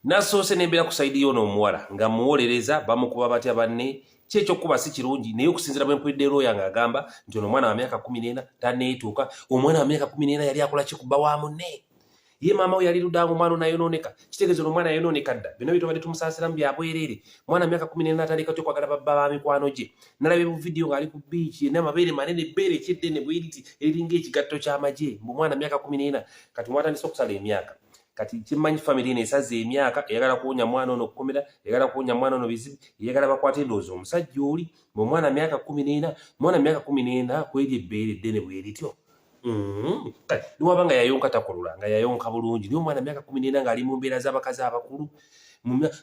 Nasoose nembeera ku side y'ono omuwala nga muwolereza bamukuba batya banne. Ki ekyokukuba si kirungi, naye okusinziira bwe mpulidde looya ng'agamba nti ono omwana wa myaka 14 tanneetuuka. Omwana wa myaka 14 yali akola ki ku bba wa munne? Ye maama we yali ludda nga omwana ono ayonooneka. Kitegeeza ono omwana yayonooneka dda. Byonna bye tubadde tumusaasiramu bya bwereere. Mwana myaka 14 atandika otya okwagala babba ba mikwano gye? Nalabye bu vidiyo ng'ali ku biiki yenna amabeere manene, ebbeere ki eddene bwe liti eriringa ekigatto ky'amagye, mbu mwana myaka 14. Kati mwatandise okusala emyaka. Kati kyemmanyi, famire eno esaze emyaka, eyagala kuwonya mwana ono okukomera, eyagala kuwonya mwana ono bizibu, eyagala bakwate endowooza omusajja oli mu mwana myaka 14. Mwana myaka 14 kweri ebbeere eddene bwe lityo. Kale niwaba nga yayonka takolula, nga yayonka bulungi, naye omwana myaka 14 ng'ali mu mbeera z'abakazi abakulu,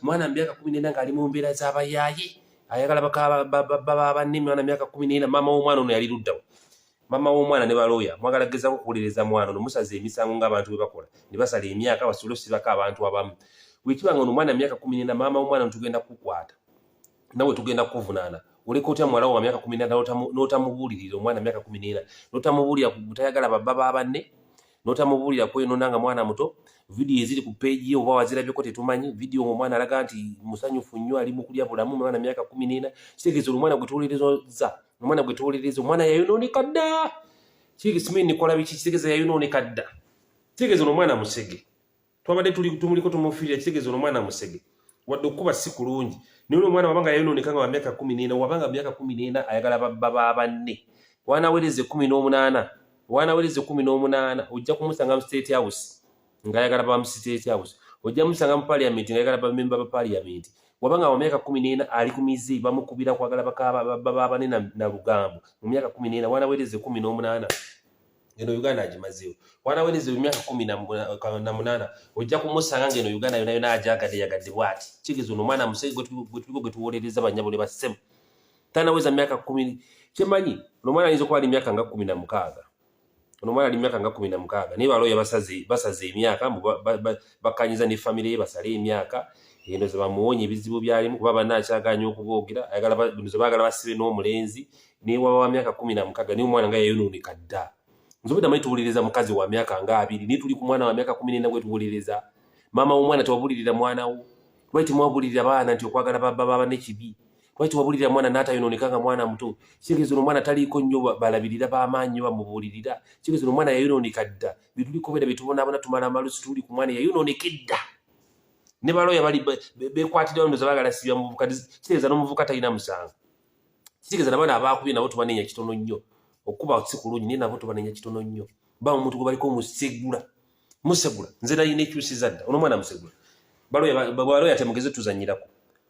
mwana myaka 14 ng'ali mu mbeera z'abayaaye, ayagala baba banne, mwana myaka 14. Maama w'omwana ono yali luddawo? Maama w'omwana ne balooya mwagala gezaako kuwuliriza mwana ono, musaze emisango ng'abantu bwe bakola ne basala emyaka basobole osibako abantu abamu. Bwekiba nga ono omwana myaka 14, maama w'omwana ono tugenda kukukwata nawe, tugenda kukuvunaana. Oleka otya muwala wo wa myaka 14 n'otamubuulirira? Omwana myaka 14 n'otamubuulira ku butayagala babba ba banne, n'otamubuulira kwenona nga mwana muto. Vidiyo eziri ku page ye oba wazirabyeko tetumanyi. Vidiyo ng'omwana alaga nti musanyufu nnyo, ali mu kulya bulamu. Omwana myaka 14, kitegeeza omwana gwe tuwuliriza, omwana gwe tuwuliriza, omwana yayonooneka dda. Simanyi nikola biki, kitegeeza yayonooneka dda. Kitegeeza ono omwana musege. Twabadde tuli tumuliko tumufiirira. Kitegeeza ono omwana musege. Wadde okukuba si kulungi, naye ono omwana wabanga yayonooneka nga wa myaka 14, wabanga myaka 14 ayagala babba ba banne, wanawereza 18, wanawereza 18, ojja kumusanga mu State House ng'ayagala ba mu State House, ojja musanga mu Parliament ng'ayagala bamemba ba Parliament. Wabanga wa myaka 14 ali ku mizi, bamukubira kwagala bakaba ba banne na lugambo mu myaka 14, wanawereza 18 eno Uganda agimazeewo. Wanawereza emyaka 18 ojja kumusanga ng'eno Uganda yona yona ajagadde yagadde bw'ati. Kitegeeza ono omwana musege gwe tuliko gwe tuwolereza, bannyabo ne bassemu, tanaweza myaka 10. Kyemanyi, ono omwana ayinza okuba ali myaka nga 16. Ono omwana ali myaka nga 16, naye balooya basaze emyaka mbu bakkanyiza ne famire ye basale emyaka eno ze bamuwonya ebizibu byalimu, kuba banna akyaganya okuboogera. Ayagala nze baagala basibe n'omulenzi, naye waba wa myaka 16, naye omwana nga yayonooneka dda. Nze obwedda manyi tuwuliriza mukazi wa myaka nga 20, naye tuli ku mwana wa myaka 14 gwe tuwuliriza. Maama w'omwana, tewabulirira mwana wo? Lwaki temwabulirira baana nti okwagala babba baba nekibi? Lwaki tewabulirira mwana n'atayonooneka nga mwana muto? Kitegeeza ono omwana taliiko nnyo balabirira b'amaanyi nnyo bamubuulirira. Kitegeeza ono omwana yayonooneka dda. Byetuliko bweda byetubonaabona tumala amalusi, tuli ku mwana yayonooneka edda. Ne balooya bali bekwatirawo, ndoza baagala sibya muvubuka. Kitegeeza n'omuvubuka talina musango. Kitegeeza nabaana abaakubye nabo tubanenya kitono nnyo. Okukuba si kulungi, naye nabo tubanenya kitono nnyo. Ba omuntu gwe baliko musegula, musegula. Nze nalina ekyusiza dda. Ono omwana musegula. Balooya temugeze tuzanyirako,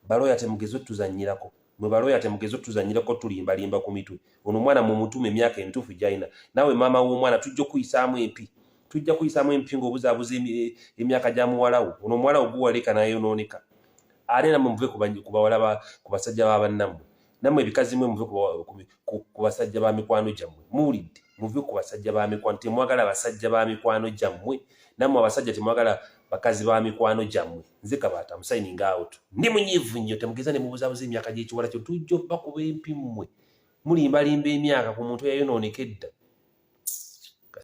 balooya temugeze tuzanyirako. Mwe balooya temugeze tuzanyirako, tulimbalimba ku mitwe. Ono omwana mumutume emyaka emituufu gyalina. Naawe maama w'omwana, tujja okuyisaamu empi, tujja kuyisaamu empi ng'obuzaabuza emyaka gya muwalawo. Ono omuwala wo guwaleka nayonooneka. Ate nammwe muve ku bawala, ku basajja ba bannammwe. Nammwe ebikazi mwe muve ku basajja ba mikwano gyammwe. Muwulidde? Muve ku basajja ba mikwano. Temwagala basajja ba mikwano gyammwe. Nammwe abasajja temwagala bakazi ba mikwano gyammwe. Nze Kabaata, signing out. Ndi munyiivu nnyo. Temugeza ne mubuzaabuza emyaka gy'ekiwala kyo. Tujja bakuba empi. Mmwe mulimbalimba emyaka ku muntu eyayonooneka edda.